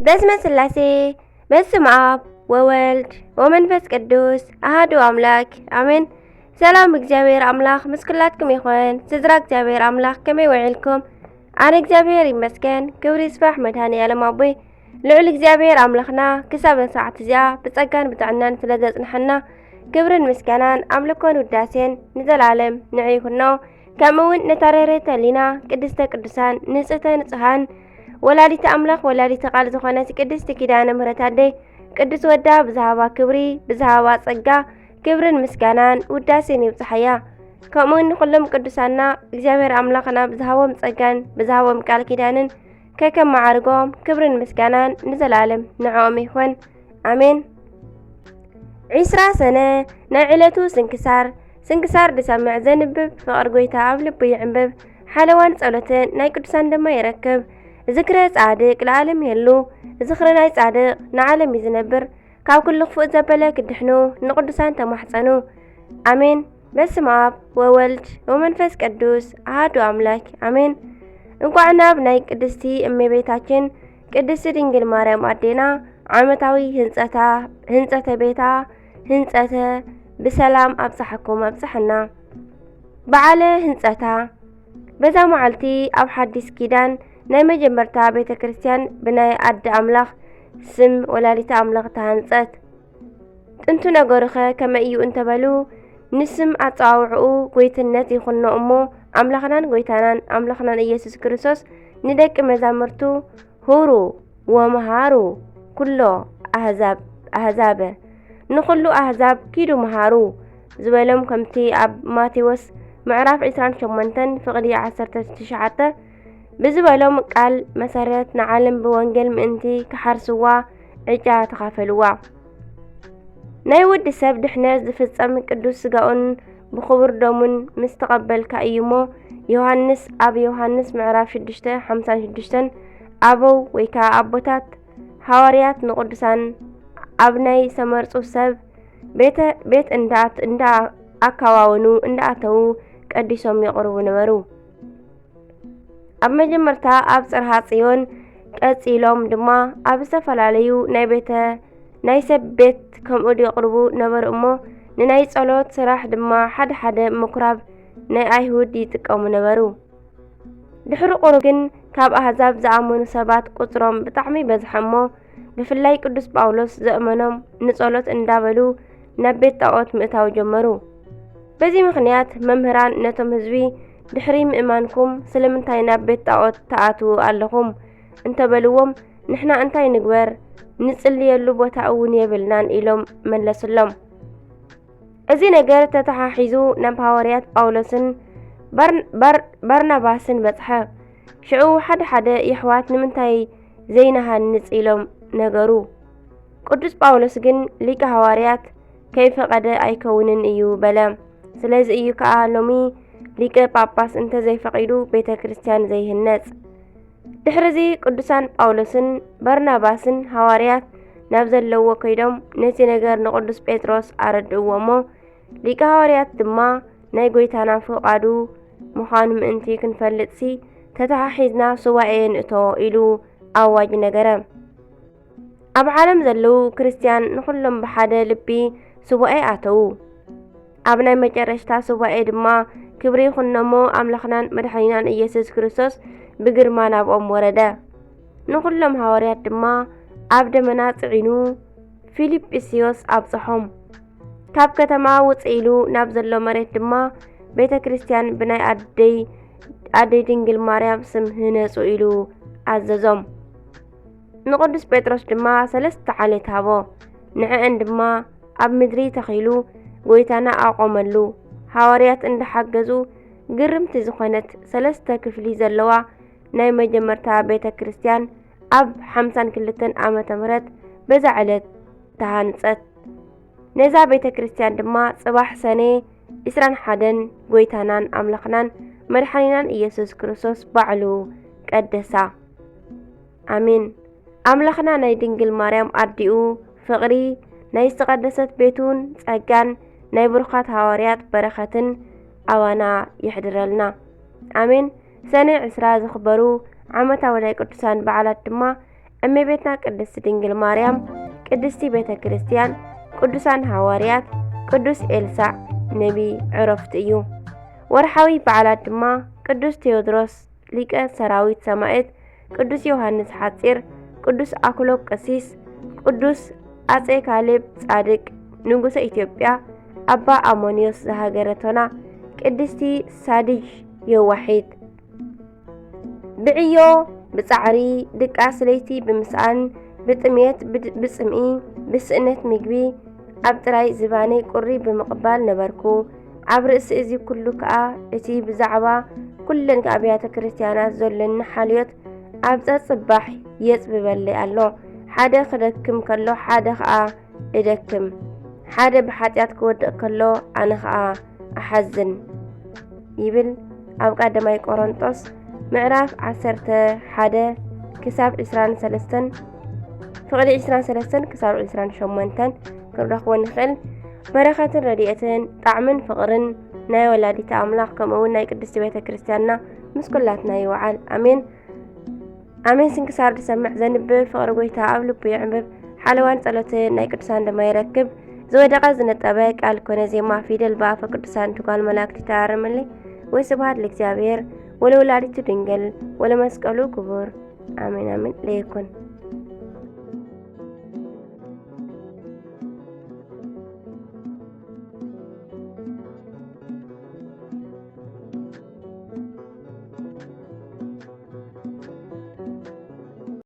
በስመ ስላሴ፣ በስመ ኣብ ወወልድ ወመንፈስ ቅዱስ ኣሃዱ ኣምላክ ኣሜን። ሰላም እግዚኣብሔር ኣምላኽ ምስ ኩላትኩም ይኹን። ስድራ እግዚኣብሔር ኣምላኽ ከመይ ውዒልኩም? ኣነ እግዚኣብሔር ይመስገን፣ ክብሪ ይስፋሕ መድኃኔ ዓለም ኣቦይ። ልዑል እግዚኣብሔር ኣምላኽና ክሳብ ሰዓት እዚኣ ብጸጋን ብጥዕናን ስለ ዘጽንሐና፣ ክብርን ምስጋናን ኣምልኮን ውዳሴን ንዘለዓለም ንዑ ይኹኖ። ከምኡ እውን ነታ ርህርህተ ህሊና ቅድስተ ቅዱሳን ንጽህተ ንጹሃን ወላዲተ ኣምላኽ ወላዲተ ቃል ዝኾነት ቅድስቲ ኪዳነ ምሕረት ኣደይ ቅዱስ ወዳ ብዝሃባ ክብሪ ብዝሃባ ጸጋ ክብርን ምስጋናን ውዳሴን ይብጽሓያ። ከምኡ እውን ንኹሎም ቅዱሳና እግዚኣብሔር ኣምላኽና ብዝሃቦም ጸጋን ብዝሃቦም ቃል ኪዳንን ከከም መዓርጎም ክብርን ምስጋናን ንዘለዓለም ንዕኦም ይኹን። ኣሜን። ዒስራ ሰነ ናይ ዕለቱ ስንክሳር። ስንክሳር ዝሰምዕ ዘንብብ ፍቕሪ ጐይታ ኣብ ልቡ ይዕንብብ። ሓለዋን ጸሎትን ናይ ቅዱሳን ድማ ይረክብ። ዝክረ ጻድቅ ለዓለም ይህሉ። ዝኽሪ ናይ ጻድቅ ንዓለም እዩ ዝነብር። ካብ ኩሉ ክፉእ ዘበለ ክድሕኑ ንቅዱሳን ተማሕጸኑ። ኣሜን። በስመ ኣብ ወወልድ ወመንፈስ ቅዱስ ኣሃዱ ኣምላክ ኣሜን። እንኳዕ ናብ ናይ ቅድስቲ እመቤታችን ቅድስቲ ድንግል ማርያም ኣዴና ዓመታዊ ህንጸታ፣ ህንጸተ ቤታ፣ ህንጸተ ብሰላም ኣብጽሓኩም ኣብጽሓና። በዓለ ህንጸታ። በዛ መዓልቲ ኣብ ሓዲስ ኪዳን ናይ መጀመርታ ቤተ ክርስቲያን ብናይ ኣደ ኣምላኽ ስም ወላዲተ ኣምላኽ ተሃንጸት። ጥንቲ ነገሩኸ ከመይ እዩ እንተበሉ፣ ንስም ኣጸዋውዕኡ ጐይትነት ይኹኖ እሞ፣ ኣምላኽናን ጐይታናን ኣምላኽናን ኢየሱስ ክርስቶስ ንደቂ መዛሙርቱ፣ ሁሩ ወመሃሩ ኩሎ ኣህዛብ፣ ኣህዛበ፣ ንኹሉ ኣህዛብ ኪዱ መሃሩ ዝበሎም፣ ከምቲ ኣብ ማቴዎስ ምዕራፍ ዕስራን ሸሞንተን ፍቕዲ ዓሰርተ ትሽዓተ ብዝበሎም ቃል መሰረት፣ ንዓለም ብወንጌል ምእንቲ ክሓርስዋ ዕጫ ተኻፈልዋ። ናይ ወዲ ሰብ ድሕነት ዝፍጸም ቅዱስ ስጋኡን ብኽቡር ደሙን ምስ ተቐበልካ እዩ እሞ፣ ዮሃንስ፣ ኣብ ዮሃንስ ምዕራፍ ሽዱሽተ ሓምሳን ሽዱሽተን፣ ኣበው ወይ ከኣ ኣቦታት ሃዋርያት ንቅዱሳን ኣብ ናይ ሰመርጹ ሰብ ቤተ፣ ቤት እንዳ፣ እንዳ ኣካዋወኑ፣ እንዳ ኣተዉ ቀዲሶም የቕርቡ ነበሩ። ኣብ መጀመርታ ኣብ ጽርሃ ጽዮን፣ ቀጺሎም ድማ ኣብ ዝተፈላለዩ ናይ ቤተ፣ ናይ ሰብ ቤት ከምኡ የቕርቡ ነበሩ እሞ፣ ንናይ ጸሎት ስራሕ ድማ ሓደ ሓደ ምኩራብ ናይ ኣይሁድ ይጥቀሙ ነበሩ። ድሕሪ ቁሩብ ግን ካብ ኣህዛብ ዝኣመኑ ሰባት ቁጽሮም ብጣዕሚ በዝሐ እሞ፣ ብፍላይ ቅዱስ ጳውሎስ ዘእመኖም ንጸሎት እንዳበሉ ናብ ቤት ጣዖት ምእታው ጀመሩ። በዚ ምኽንያት መምህራን ነቶም ህዝቢ፣ "ድሕሪ ምእማንኩም ስለምንታይ ናብ ቤት ጣዖት ትኣትዉ ኣለኹም?" እንተበልዎም፣ "ንሕና እንታይ ንግበር? ንጽልየሉ ቦታ እውን የብልናን" ኢሎም መለስሎም። እዚ ነገር ተተሓሒዙ ናብ ሃዋርያት ጳውሎስን ባር-፣ ባር-፣ ባርናባስን በጽሐ። ሽዑ ሓደ ሓደ የሕዋት ንምንታይ ዘይንሃንጽ ኢሎም ነገሩ። ቅዱስ ጳውሎስ ግን ሊቀ ሃዋርያት ከይፈቐደ ኣይከውንን እዩ በለ። ስለዚ እዩ ከኣ ሎሚ ሊቀ ጳጳስ እንተዘይፈቒዱ ቤተ ክርስቲያን ዘይህነጽ። ድሕርዚ ቅዱሳን ጳውሎስን በርናባስን ሃዋርያት ናብ ዘለዎ ከይዶም ነቲ ነገር ንቅዱስ ጴጥሮስ ኣረድእዎ እሞ፣ ሊቀ ሃዋርያት ድማ ናይ ጐይታና ፍቓዱ ምዃኑ ምእንቲ ክንፈልጥሲ ተተሓሒዝና ሱባኤ ንእቶ ኢሉ ኣዋጅ ነገረ። ኣብ ዓለም ዘለዉ ክርስትያን ንኹሎም ብሓደ ልቢ ሱባኤ ኣተዉ። ኣብ ናይ መጨረሽታ ሱባኤ ድማ ክብሪ ይኹኖ እሞ ኣምላኽናን መድሓኒናን ኢየሱስ ክርስቶስ ብግርማ ናብኦም ወረደ። ንኹሎም ሃዋርያት ድማ ኣብ ደመና ጽዒኑ ፊልጵስዮስ ኣብጽሖም። ካብ ከተማ ውጽእ ኢሉ ናብ ዘሎ መሬት ድማ ቤተ ክርስቲያን ብናይ ኣደይ፣ ኣደይ ድንግል ማርያም ስም ህነጹ ኢሉ ኣዘዞም። ንቅዱስ ጴጥሮስ ድማ ሰለስተ ዓሌት ሃቦ። ንዕአን ድማ ኣብ ምድሪ ተኺሉ ጐይታና ኣቖመሉ። ሃዋርያት እንዳሓገዙ ግርምቲ ዝኾነት ሰለስተ ክፍሊ ዘለዋ ናይ መጀመርታ ቤተ ክርስቲያን ኣብ ሓምሳን ክልተን ዓመተ ምህረት በዛ ዕለት ተሃንጸት። ነዛ ቤተ ክርስቲያን ድማ ጽባሕ ሰኔ ዕስራን ሓደን ጐይታናን ኣምላኽናን መድሓኒናን ኢየሱስ ክርስቶስ ባዕሉ ቀደሳ። ኣሜን። ኣምላኽና ናይ ድንግል ማርያም ኣዲኡ ፍቕሪ፣ ናይ ዝተቐደሰት ቤቱን ጸጋን፣ ናይ ብሩኻት ሃዋርያት በረኸትን ኣባና የሕድረልና። ኣሜን። ሰኔ ዕስራ ዝኽበሩ ዓመታዊ ናይ ቅዱሳን በዓላት ድማ እመቤትና ቅድስት ድንግል ማርያም፣ ቅድስቲ ቤተ ክርስቲያን፣ ቅዱሳን ሃዋርያት፣ ቅዱስ ኤልሳዕ ነቢ ዕረፍቱ እዩ። ወርሓዊ በዓላት ድማ ቅዱስ ቴዎድሮስ ሊቀ ሰራዊት ሰማዕት፣ ቅዱስ ዮሃንስ ሓጺር፣ ቅዱስ ኣክሎግ ቀሲስ፣ ቅዱስ ኣጼ ካሌብ ጻድቅ ንጉሰ ኢትዮጵያ፣ ኣባ ኣሞንዮስ ዘሃገረ ቶና፣ ቅድስቲ ሳድጅ የዋሒት። ብዕዮ ብጻዕሪ ድቃስ ለይቲ ብምስኣን፣ ብጥሜት፣ ብድ- ብጽምኢ፣ ብስእነት ምግቢ፣ ኣብ ጥራይ ዝባነይ ቁሪ ብምቕባል ነበርኩ። ኣብ ርእሲ እዚ ኩሉ ከኣ እቲ ብዛዕባ ኩለን ኣብያተ ክርስቲያናት ዘሎኒ ሓልዮት ኣብ ጸጽባሕ የጽብበለይ ኣሎ። ሓደ ክደክም ከሎ ሓደ ከኣ እደክም። ሓደ ብሓጢኣት ክወድቕ ከሎ ኣነ ከኣ እሓዝን። ይብል ኣብ ቀዳማይ ቆሮንጦስ ምዕራፍ ዓሰርተ ሓደ ክሳብ ዕስራን ሰለስተን፣ ፍቕዲ ዕስራን ሰለስተን ክሳብ ዕስራን ሸሞንተን ክንረኽቦ ንኽእል። በረኸትን ረድኤትን ጣዕምን ፍቕርን ናይ ወላዲተ ኣምላኽ ከምኡ እውን ናይ ቅድስቲ ቤተ ክርስቲያንና ምስ ኩላትና ይወዓል። ኣሜን። ኣሜን። ስንክሳር ዝሰምዕ ዘንብብ ፍቕሪ ጎይታ ኣብ ልቡ የዕንብብ። ሓለዋን ጸሎትን ናይ ቅዱሳን ድማ ይረክብ። ዝወደቐ ዝነጠበ ቃል ኮነ ዜማ ፊደል ብኣፈ ቅዱሳን ትጓል መላእክቲ ተኣረመለይ። ወስብሐት ለእግዚኣብሔር ወለወላዲቱ ድንግል ወለመስቀሉ ክቡር። ኣሜን ኣሜን። ለይኩን።